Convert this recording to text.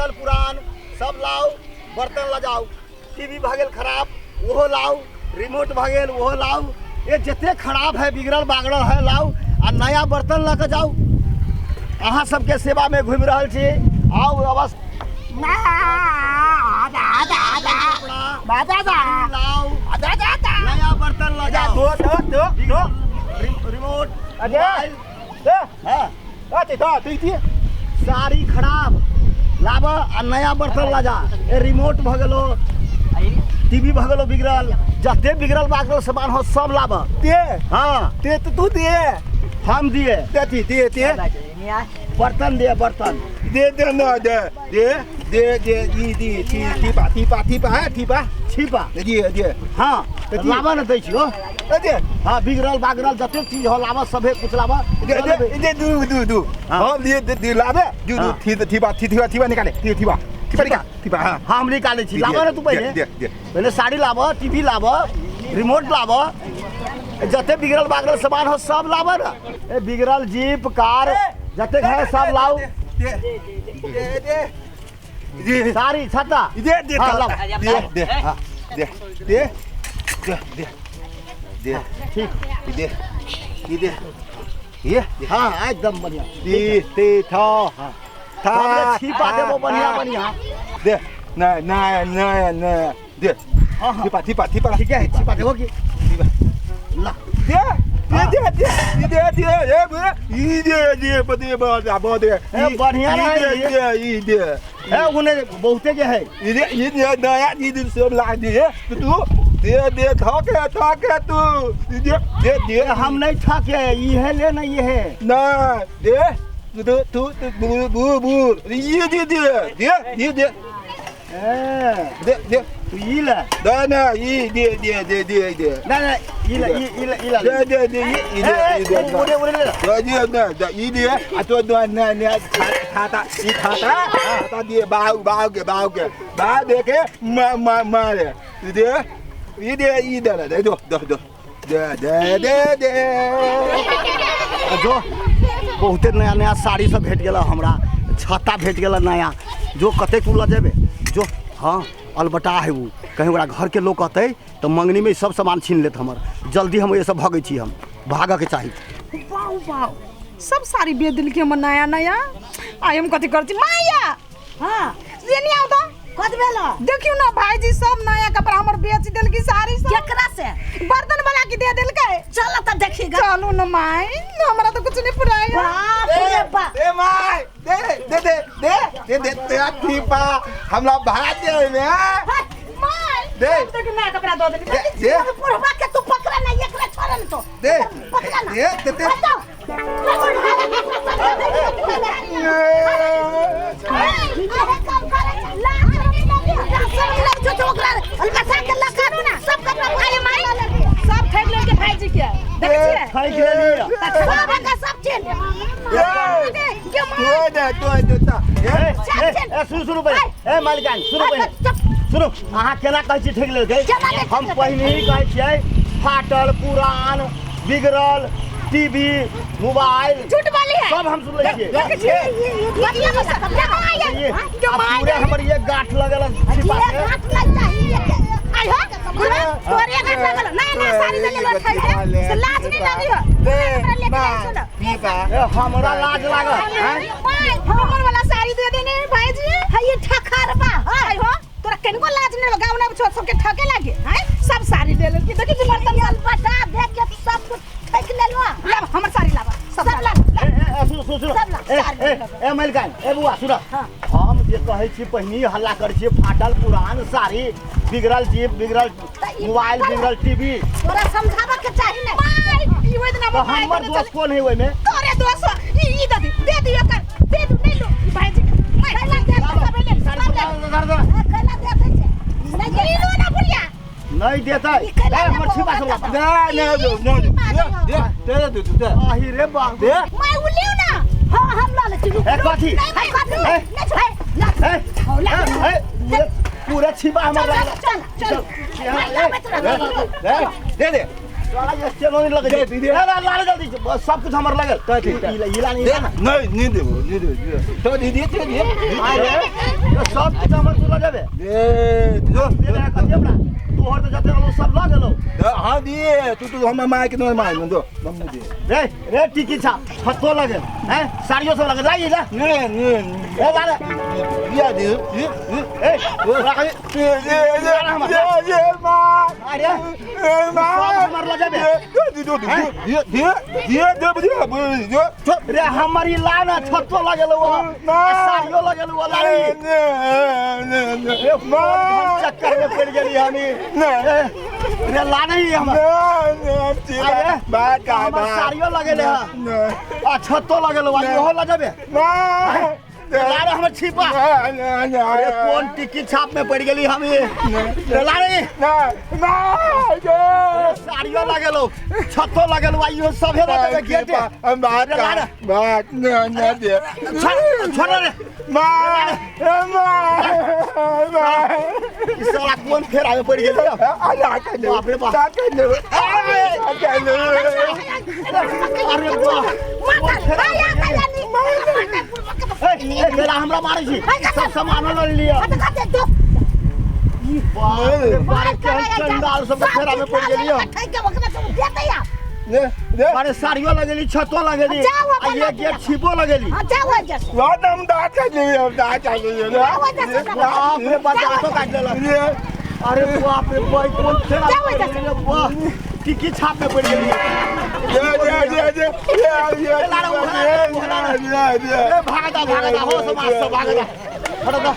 बर्तन पुरान सब लाउ, बर्तन लऽ जाउ। टीवी भऽ गेल खराब, ओहो लाउ। रिमोट भऽ गेल, ओहो लाउ। ए जते खराब है, बिगड़ल बागड़ल है, लाउ आ नया बर्तन लऽ कऽ जाउ। अहाँ सबके सेवामे घुमि रहल छी, आउ अवश्य। लाउ, नया बर्तन लऽ जाउ। रिमोट, मोबाइल, हाँ, साड़ी खराब लाब आ नया बर्तन लऽ जा। ए रिमोट भऽ गेलो, टीवी भऽ गेलो बिगड़ल, जते बिगड़ल बागड़ल सामान हो सब लाब। दे। हाँ। दे तो तू दे। हम दिए। दे दे दे। बर्तन दिए, बर्तन। दे दे ना दे दे दे दे ई दी टी टीपा टीपा टीपा है टीपा। छिपा। दे दे। हाँ, दे। लाबऽ ने दै छियो। दे दे। हाँ, बिगड़ल बागड़ल जतेक चीज हो लाबऽ, सभे कुछ लाबऽ। दे दे दे दू दू दू। हाँ। हम दे दे दे लाबे दू दू। हाँ। थी थीपा थी थीपा थीपा निकाले थी थीपा थीपा निकाल थीपा। हाँ। हाँ, हम निकालै छी। दे, लाबऽ ने तू पहिले। दे दे। पहिले साड़ी लाबऽ, टीवी लाबऽ, रिमोट लाबऽ, जते बिगड़ल बागड़ल सामान हो सब लाबऽ ने। ए बिगड़ल जीप कार जतेक है सब लाउ। दे दे दे दे। साड़ी छत्ता दे दे। हाँ, लाओ। दे दे। हाँ, दे दे दे दे दे। ठीक। दे दे ये। हाँ, एकदम बढ़िया। दी ती थो था। हमरे छिपा देबो बढ़िया बढ़िया। दे ना ना ना ना दे। हाँ, हाँ। छिपा छिपा छिपा। ठीक है, छिपा देबो की ला। दे दे दे दे दे दे ए बे ई दे दे बदे बदे बदे। ए, बढ़िया ई दे रहे। दे ई दे। ए उने बहुते के है। ई दे ई दे नया ई दे सब ला दे तू दे दे थके थके तू ई दे दे दे। ए, हम नहीं थके, ई है ले ना, ये है। ना दे तू तू तू बू बू बू ई दे दे दे ई दे। ए दे दे। तू ई ले। दे ना ई दे दे दे दे दे। ना ना ई ले, ई ई ले, ई ले। दे दे दे ई दे ई दे। उड़े उड़े ले। दे दे दे दे ई दे आ तो दो ना ना खाता ई खाता खाता दे बाऊ बाऊ के बाऊ के बाऊ दे के मा मा मारे ई दे ई दे ई दे दे दो दो दो दे दे दे दे। जो बहुते नया नया साड़ी सब भेट गेल हमरा, छत्ता भेट गेल नया। जो कतेक तू लऽ जेबे जो। हाँ, अलबटा है उ, कहीं ओकरा घरके लोग कहतै तऽ मंगनीमे सब सामान छीन लेत हमर। जल्दी हम एहिसँ भगै छी, हम भागऽके चाही। वाह वाह, सब साड़ी बेच देलकै हमर नया नया। आइ हम कथी करै छी माया? हाँ। लेने आउ तऽ। कत भेल? देखियौ ना भाईजी, सब नया कपड़ा हमर बेच देलकै साड़ी सब। केकरा से? बर्तन वाला के दे देलकै। चल तऽ देखी गा। चलू ना माई, हमरा तऽ कुछ नहीं पुराया। बाप रे बाप। ए my they दे दे दे दे दे दे ठीपा हमरा भाग दे में। माई दे। सब तक नया कपड़ा दऽ देलकै। दे दे। बुढ़वा के तू पकड़ा ना, एकरा छोड़ ना तो। दे। पकड़ा ना। दे दे दे। बताओ। सब ठकि लेलकै भाईजी के, देखै छियै? ठकि लेलियै। तो दे तो दे ता। ए, ए, ए, सुनू सुनू पहिले। ए मालिकान, सुनू पहिले, सुनू। अहाँ केना कहै छी ठकि लेलकै? केना नहि ठकि हम लेलकै? पहिने ही कहै छियै, फाटल पुरान बिगड़ल टीवी मोबाइल झूठ बोली है। सब हम सुन लै छियै। देखै छियै? ये, आ पूरे हमर ये गांठ लगल छिपा के। तोरे गांठ लगल नया नया साड़ी ले लेलो ठकि के, से लाज नहीं लगी हो? कपड़ा लेके जाइ छौ ना। ठीपा। ए, हमरा लाज लागल हैं? माय, हमर वाला साड़ी दे देने भाईजी। आइ हो, तोरा कनिको लाज नहीं गाँव ना छोट सबके ठके लागे हैं? सब साड़ी ले लेलकै। देखी छी बर्तन लाब, हमर साड़ी लाब, सब लाब। ए, ए, ए, सुनू सुनू सुनू। सब ला, ए, साड़ी ए, ले ए मालिकान, ए बुआ सुन। हम जे कहै छी पहिने हल्ला करै छियै, फाटल पुरान साड़ी, बिगड़ल जीप, बिगड़ल तऽ ई मोबाइल, फाटल- बिगड़ल टीवी। तोरा समझाबऽ के चाही ने। माय, ई ओहि दिना तऽ हमर माय हमर देने दोस्त छलै। कोन है ओहिमे? तोरे दोस्त हो। ई ई दे दी, दे दी ओकर, दे दू, नहीं लो ई भाईजी के। माय, कैला दे सब ले, सब ले। कैला दे छै? नहीं ई लो ना बुढ़िया। नहीं देतै। ई कैला ए, हमर देबो छिपा सब ओकरा लाबऽ। दे ना दो ना दे दे दे दे दे आही रे बाप। दे। माय, उ लिउ ना। हाँ, हम लऽ लै छी। ए, कथी? नहीं, नहीं, कथी? ए, नहीं छोड़। ला, ए, ला। ए, ए, पूरे पूरे छिपा हमर चल लागल। चल चल। चल, माय, लाबै तोरा। दे दे। साला ये चलो नहीं लगे दे, दे। ना ना ला जल्दी सब कुछ हमर लगल। ठीक, ई ला नहीं ना। नहीं नहीं देबो नहीं देबो तो दीदी दे दे। अरे तो सब कुछ हमर तू लऽ जेबे। दे जो दे दे कथी हमरा तोहर तो जते रहलो सब लऽ गेलो। हाँ दिए तू तू हम माय के नहीं माय दो हम नहीं दे। रे रे टिकी छा छतो लगल हैं साड़ियो सब लगल लाई जा। नहीं नहीं ए ला रे दिया दे ए राख ये ये ये ये माँ। अरे माँ सब हमर लऽ जेबे। दे दे दे दे दे दे दे दे। रे हमर ई ला ना छतो लगल वो साड़ियो लगल वो लाई। नहीं मां चक्कर में पड़ गेली हमी। रे ला नहीं हमर। बात का हमर साड़ियो लगल है आ छतो लगल वो इहो लऽ जेबे। ला रे हमर छिपा। अरे कोन टिक्की छाप में पड़ गेली हम ये। रे ला रे साड़ियो लगल छतो लगल वो इहो सभे लऽ जेबे गेटे। बात बात न दे छोड़ रे माँ माँ ई साला कोन फेर आवे पड़ गेली। बाप रे बाप। अरे बाप ए मेरा हमरा मारै छी सब सामान लऽ लिअ। बाप रे बाप केहन चंडाल सब फेरा में पड़ गेली। अरे साड़ियो लगेली छतो लगेली आ ये गेट छिपो लगेली। बाप रे बाप दांतो काट लेलक। अरे बाप रे बाप कोन फेरा में पड़ गेली। वाह टिकी छाप में पड़ गेली। ए भागदा भागदा हो समाज सब भागदा हटदा।